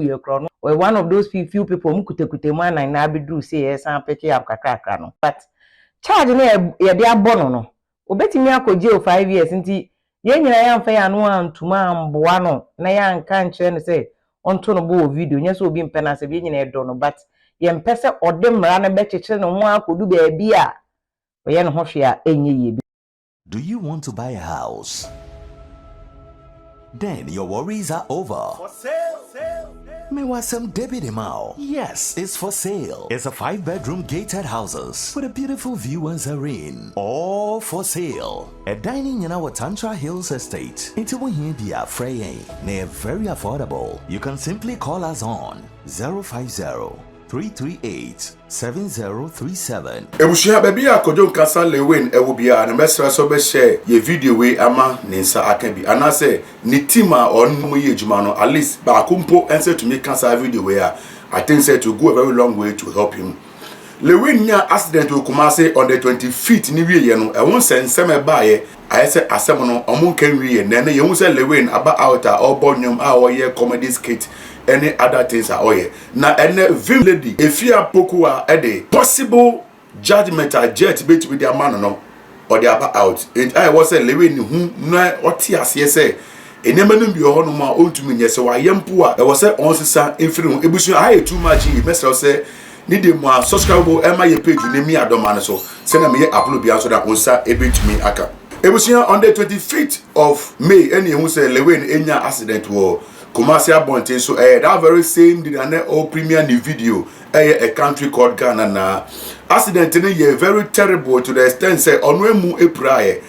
gu yɛ korɔ no, ɔyɛ one of those few people ɔmo kutakuta mu anan na abɛduru sɛ yɛsan pick up kakrakra no. But charge no yɛde abɔ no, obetumi akɔ jail 5 years. Nti yɛn nyinaa yɛamfa yɛn ano antuma amboa no na yɛanka nkyerɛ no sɛ ɔnto no bo wɔ video. Nyɛ sɛ obi mpɛ no asɛm, yɛn nyinaa yɛdɔ no, but yɛmpɛ sɛ ɔde mmara no bɛkyekyere ne ho akɔdu baabi a ɔyɛ ne ho hwee a ɛnyɛ yie. Do you want to buy a house? Then your worries are over. For sale. Mewasem Debbie Mao. Yes, it's for sale. It's a 5-bedroom gated houses with a beautiful view and serene. All for sale. A dining in our Tantra Hills Estate. Into Wahibia Freying. They're very affordable. You can simply call us on 050 338 7037. Ebusua, baabi a Kwadwo Nkansah Lilwin ɛwɔ biara na mɛsrɛ sɛ ɔbɛhyɛ yɛ video wei ama ne nsa aka bi, anaasɛ ne team a ɔno mu yɛ adwuma no, at least baako mpo ɛnsɛ tumi ka saa video wei a, I think say to go a very long way to help him. Lilwin nya accident wɔ Kumase on the 25th ne wieɛ no, ɛho nsɛnsɛm ɛbaayɛ ayɛ sɛ asɛm no ɔmo nka nwieɛ. Na ɛno yɛhu sɛ Lilwin aba out a ɔrebɔ nnwom a ɔyɛ comedy skit ɛne other things a ɔyɛ. Na ɛnɛ Vim Lady Efia Pokuaa ɛde possible judgement a judge betumi de ama no, ɔde aba out. Nti a ɛwɔ sɛ Lilwin ne hu na ɔte aseɛ sɛ nneɛma no bi wɔ hɔnom a ɔntumi nyɛ sɛ wayɛ mpo a, ɛwɔ sɛ ɔnsesa mfiri ho. Ebusua, aha yɛ too much yi. Mɛsrɛ sɛ ne de mu a, subscribe ɛma yɛ page ne mi adɔma no so sɛnea meyɛ upload bia nso da wo nsa ebetumi aka. Ebusua, on the 25th of May ɛna ehu sɛ Lilwin enya accident wɔ Kumasi abɔnten so. Ɛyɛ that very same day na ne ɔ premiere ne video, ɛyɛ A Country Called Ghana. Na accident no yɛ very terrible to the extent sɛ ɔno emu epira yɛ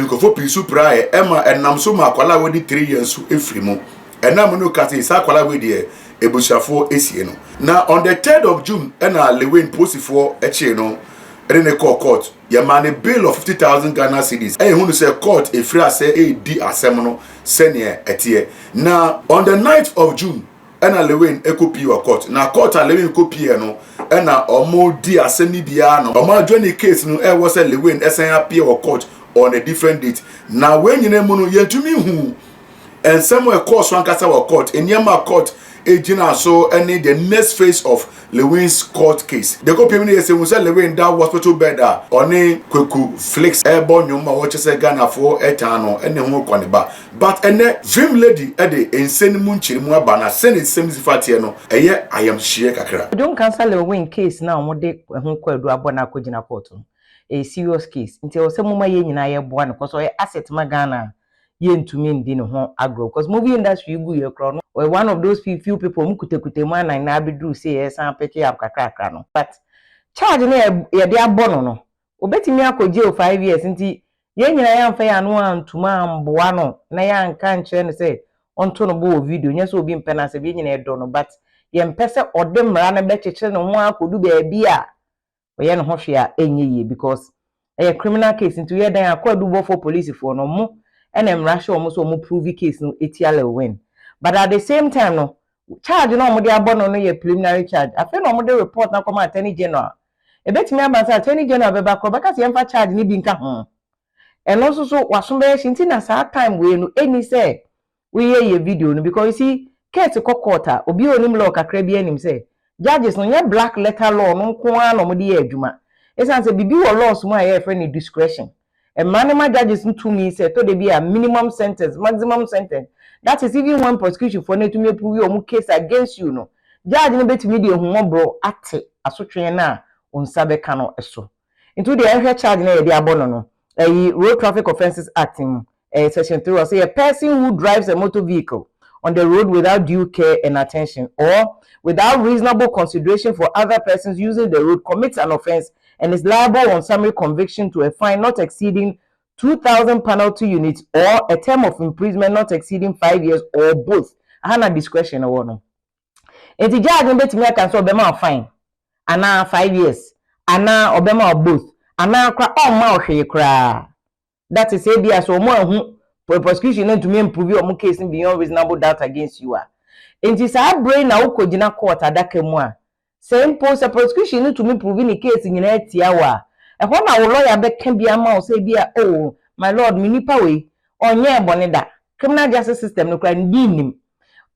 nkurɔfoɔ pii so pira yɛ, ɛma ɛnam so ma akwadaa a wɔdi 3 years so efiri mu. Ɛnam no kasa saa akwadaa wei deɛ, ebusuafoɔ esie no. Na on the 3rd of June ɛna Lilwin polisifoɔ ɛkyee no ɛde ne kɔɔ court. Yɛmaa ne bail of 50,000 Ghana cedis. Ɛyɛ hu no sɛ court efiri asɛ ɛredi asɛm no sɛnea ɛteɛ. Na on the 9th of June ɛna Lilwin ɛkɔ wɔ court. Na court a Lilwin kɔ pie no, ɛna ɔmo di asɛm ni biara no, ɔmo adwa ne case no. Ɛwɔ sɛ Lilwin ɛsɛn appear wɔ court on a different date. Na wɔn nyinaa mu no, yɛntumi hu nsɛm a ɛkɔɔ so ankasa wɔ court, nneɛma a court egyina so ɛne the next phase of Lilwin's court case. De ko piem no yɛ sɛ hu sɛ Lilwin da hospital bed a ɔne Kweku Flix ɛbɔ nnwom a wɔkyɛ sɛ Ghanafoɔ ɛtan no ɛne ho kɔ ne ba. But ɛnɛ Vim Lady ɛde nsɛm no mu nkyerɛmu aba na sɛne nsɛm si fa teɛ no, ɛyɛ ayamhyehyeɛ kakra. Kwadwo Nkansah Lilwin case na wɔde ho kɔ adu abɔ no akɔgyina court no, ɛyɛ serious case. Nti ɛwɔ sɛ moma yɛn nyinaa yɛboa no, cause ɔyɛ asset ma Ghana a yɛntumi ndi ne ho agorɔ, cause movie industry gu yɛ korɔ no, ɔyɛ one of those few people ɔmo kutakuta mu anan na abɛduru sɛ yɛsan pick up kakrakra no. But charge no yɛde abɔ no, obetumi akɔ jail 5 years. Nti yɛn nyinaa yɛamfa yɛn ano antuma amboa no na yɛanka nkyerɛ no sɛ ɔnto no bo wɔ video. Nyɛ sɛ obi mpɛ no asɛm, yɛn nyinaa yɛdɔ no, but yɛmpɛ sɛ ɔde mmara no bɛkyekyere ne ho akɔdu baabi a ɔyɛ ne ho hwee a ɛnyɛ yie, because ɛyɛ criminal case. Nti yɛ dan akɔ adubɔfoɔ, polisifoɔ no, ɔmo ɛna mmara hyɛ ɔmo sɛ ɔmo prove case no etia Lilwin. But at the same time no, charge na ɔmo de abɔ no yɛ preliminary charge. Afei na ɔmo de report na kɔma Attorney General. Ebetumi aba sɛ Attorney General bɛba kɔ bɛka sɛ yɛmfa charge ne bi nka ho. Ɛno nso so waso bɛyɛ hye. Nti na saa time wei no ɛni sɛ woyɛ yɛ video no, because you see, case kɔ court a, obi a onim law kakra bi anim sɛ judges no nyɛ black letter law no nko ara na wɔde yɛ adwuma. Ɛsiane sɛ biribi wɔ laws mu a yɛfrɛ no discretion, mmara no ma judges no tumi sɛ ɛtɔ de bi a, minimum sentence, maximum sentence. That is, even when prosecution foɔ no atumi aprove wɔn case against you no, judge no bɛtumi de ehumɔborɔ ate asotwe no a wɔn nsa bɛka no so. Nti deɛ ɛhwɛ charge no yɛde abɔ no, ɛyi Road Traffic Offences Act mu, ɛyɛ section 3. Ɔsɛ a person who drives a motor vehicle on the road without due care and attention or without reasonable consideration for other persons using the road commits an offence and is liable on summary conviction to a fine not exceeding 2,000 penalty units or a term of imprisonment not exceeding 5 years or both. Aha na discretion wɔ no. Nti judge no bɛtumi aka sɛ ɔbɛma wo fine anaa 5 years anaa ɔbɛma wo both anaa kora ɔmma wo hwee koraa. That is, ebi a sɛ ɔmo ahu prosecution no ntumi improve ɔmo case beyond reasonable doubt against you a. Nti saa bere na wokɔgyina court adaka mu a, sɛ mpo sɛ prosecution no tumi prove ne case nyinaa tia wo a, ɛhɔ na wo lawyer bɛka bi ama wo sɛ bi a, "Oh my lord, me nipa wei ɔnyɛ bɔne da. Criminal justice system no koraa ndi nim."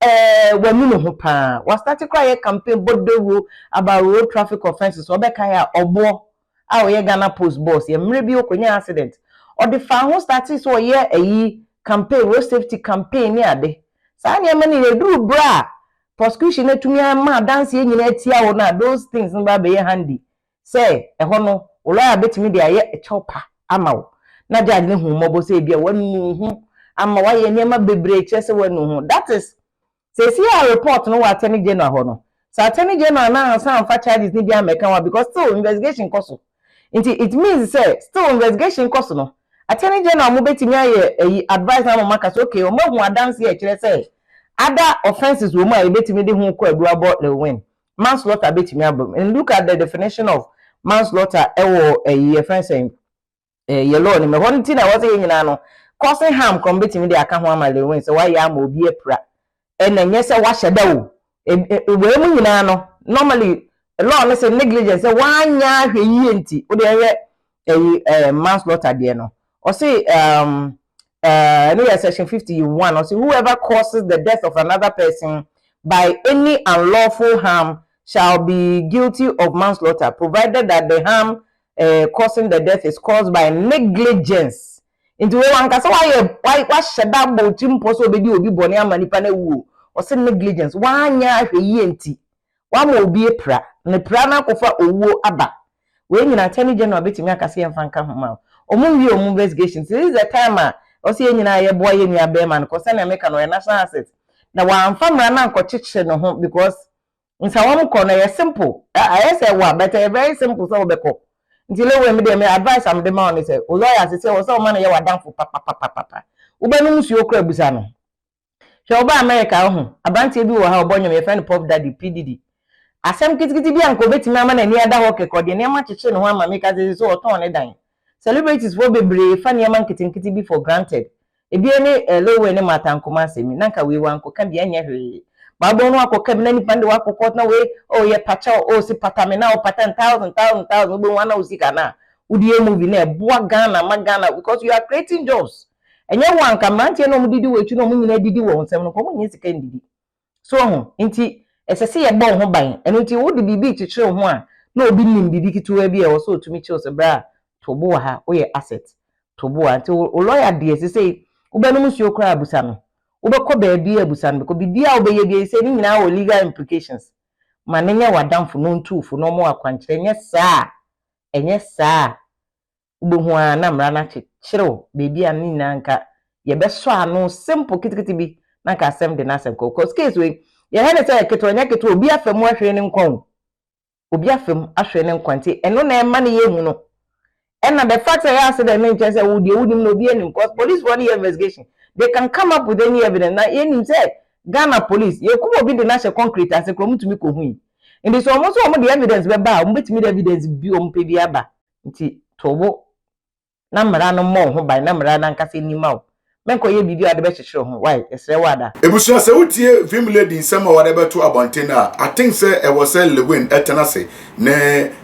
Wanu ne ho paa. Wastart koraa yɛ campaign bɔ dawuro about road traffic offences. Ɔbɛkae a, ɔboɔ a ɔyɛ Ghana Post boss yɛ mmerɛ bi ɔkɔnya accident, ɔde fa ho start sɛ ɔyɛ ɛyi campaign, road safety campaign ne ade. Saa nneɛma no yɛ duru berɛ a prosecution atumi ama adanseɛ nyinaa atia wo no a, those things no ba bɛyɛ handy sɛ ɛhɔ no wo lawyer bɛtumi de ayɛ ɛkyɛw pa ama wo na judge ne hu mmɔbɔ sɛ ebi a wanu ho ama wayɛ nneɛma bebree kyerɛ sɛ wanu ho. That is, sɛsi a report no wɔ Attorney General hɔ no, sɛ Attorney General na ansa anfa charges ni bi amɛka wa, because still investigation kɔ so. Nti it means sɛ still investigation kɔ so no, Attorney General mo bɛtumi ayɛ ɛyi advice na mo maka sɛ okay, ɔmo ahu adanse a ɛkyerɛ sɛ other offences wɔ mu a yɛbɛtumi de ho kɔ adu abɔ Lilwin. Manslaughter bɛtumi abɔ mu, and look at the definition of manslaughter ɛwɔ ɛyi yɛfrɛ sɛ yɛ law no mu. Ɛhɔ no ti na ɛwɔ sɛ yɛn nyinaa no causing harm kɔn bɛtumi de aka ho ama Lilwin sɛ wayɛ ama obi apira. Ɛna nyɛ sɛ wahyɛ da o, wei mu nyinaa no, normally law no sɛ negligence, sɛ wanya ahwɛ yie. Nti wode ɛyɛ ɛyi manslaughter deɛ no, ɔse ɛno yɛ section 51. Ɔse whoever causes the death of another person by any unlawful harm shall be guilty of manslaughter, provided that the harm causing the death is caused by negligence. Nti wei wankasa wayɛ wahyɛ da bɔ oti mpɔ sɛ obedi obi bɔne ama nipa no awu o. Ɔsɛ negligence, wanya ahwɛ yie nti wama obi apira ne pira no akɔfa owuo aba. Wei nyina Attorney General bɛtumi aka sɛ yɛmfa nka ho ma ɔmo wie ɔmo investigation. This is the time a ɔsɛ yɛn nyinaa yɛboa yɛn nua bɛrima no kɔ. Sɛnea meka no, ɔyɛ national asset na wamfa mmara no ankɔkyekyere ne ho, because nsawam kɔ no yɛ simple, ayɛ sɛ wa, but ɛyɛ very simple sɛ wobɛkɔ. Nti lewe mi deɛ, mi advice am de ma wo ne sɛ o lawyer sɛ wɔ sɛ ɔma no yɛ w'adamfo papapapapa. Wobɛnum nsuo kora, busa no. Hwɛ, ɔba America ho, aberanteɛ bi wɔ ha, ɔbɔ nnwom, yɛfrɛ no Puff Daddy, P Diddy. Asɛm kitikiti bi a nka obetumi ama n'ani ada hɔ kɛkɛ, ɔde nneɛma kyekyere ne ho ama meka sɛ ɔtɔn ne dan. Celebrities foɔ bebree fa nneɛma nketenkete bi for granted. Ebi ne Lilwin ne Martha Ankomah asɛm yi, na nka wei wankɔka bi ɛnyɛ hwee. Baabɔ no akɔka bi na nipa de wakɔkɔ na wei oh yɛ pakyɛw, oh si pata me na ɔpata thousand thousand thousand. Wobɛhu ana wo sika na wode yɛ movie na ɛboa Ghana ma Ghana, because you are creating jobs. Ɛnyɛ wo anka mmeranteɛ na ɔmo didi wɔ akyi na ɔmo nyinaa didi wɔ nsɛm no, ɔmo nyɛ sika ndidi so ho. Nti ɛsɛ sɛ yɛbɔ wo ho ban. Ɛno nti wode biribi kyekyere wo ho a na obi nim biribi ketewa bi a ɛwɔ sɛ otumi kyew sɛ berɛ a to bo wɔ ha, woyɛ asset to bo a. Nti wo lawyer deɛ, sɛ wobɛnom nsuo koraa, abusa no. Wobɛkɔ baabi abusa no, because biribi a wobɛyɛ bi sɛ ne nyinaa wɔ legal implications. Ma ne nyɛ w'adamfo na ɔntuufo na ɔmo akwankyerɛ. Nyɛ saa a, ɛnyɛ saa a, wobɛhu a na mmara no akyekyere baabi a ne nyinaa nka yɛbɛsɔ ano simple ketekete bi na nka asɛm de n'asɛm kɔ, because case wei yɛhɛ ne sɛ yɛ ketewa, nyɛ ketewa. Obi afa mu ahwere ne nkwa o, obi afa mu ahwere ne nkwa. Nti ɛno na ɛma ne yɛ hu no. Ɛna the fact sɛ ɛyɛ accident ne nkyɛn sɛ wo deɛ wonim na obi anim, because police foɔ no yɛ investigation, they can come up with any evidence. Na yɛnim sɛ Ghana Police, yɛkum obi de n'ahyɛ concrete ase kuro, ɔmo tumi kɔ hu yi. Nti sɛ ɔmo nso ɔmo de evidence bɛba a, ɔmo bɛtumi de evidence bi ɔmo pɛ bi aba. Nti tobo na mmara no mmɔ wo ho ban na mmara no ankasa anim a wo mɛnkɔyɛ biribi a wɔde bɛkyekyere ho wae. Ɛsrɛ wo ada. Ebusua, sɛ wotie Vim Lady nsɛm a wɔde bɛto abɔnten a, I think sɛ ɛwɔ sɛ Lilwin ɛtena ase na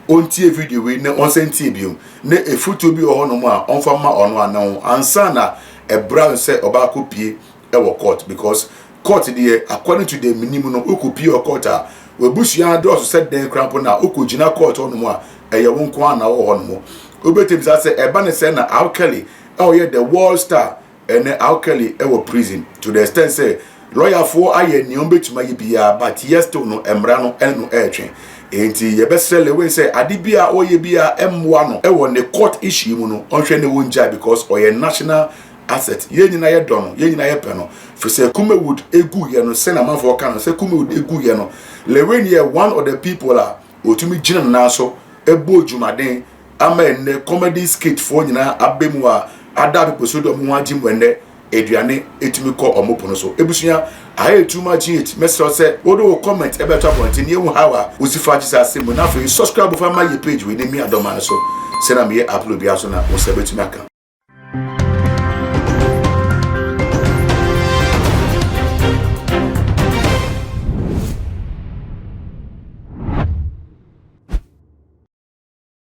ɔntie video wei na ɔnsa ntie biom na efutuo bi wɔ hɔnom a ɔmfa ma ɔno anan ansa na ɛbra no sɛ ɔbaakɔ pie ɛwɔ court, because court deɛ, according to the minim no, wokɔ pie wɔ court a, wabusua dɔɔso sɛ dan kora mpo na wokɔ gyina court hɔnom a, ɛyɛ wo nko ara na wɔwɔ hɔnom. Wobɛtumi sa sɛ ɛba ne sɛ na R Kelly a ɔyɛ the world star, ɛnɛ R Kelly ɛwɔ prison to the extent sɛ lɔyafoɔ ayɛ nea wɔbɛtumi ayɛ biara, but yɛ still no mmara no ɛne no ɛretwe. Nti yɛbɛsrɛ Lilwin sɛ ade bi a ɔyɛ bi a ɛmmoa no ɛwɔ ne court issue mu no, ɔnhwɛ ne wɔn gyae, because ɔyɛ national asset. Yɛn nyinaa yɛ dɔ no, yɛn nyinaa yɛ pɛ no, fi sɛ Kumawood egu yɛ no, sɛ na amanfoɔ ka no sɛ Kumawood egu yɛ no, Lilwin yɛ one of the people a otumi gyina ne nan so ɛbɔ dwumaden ama ɛnnɛ comedy skit foɔ nyinaa abɛ mu a ada people so de ɔmo ho agye mu. Ɛnnɛ aduane etumi kɔ ɔmo pono so. Ebusua, ayɛ too much hate. Mɛsrɛ sɛ wode wo comment ɛbɛto abɔnten ne ehu how a wosi fa agye sɛ asɛm mu. Na afei subscribe fa ma yɛ page wei ne mi adɔma no so sɛnea meyɛ upload bi aso na wo nsa bɛtumi aka.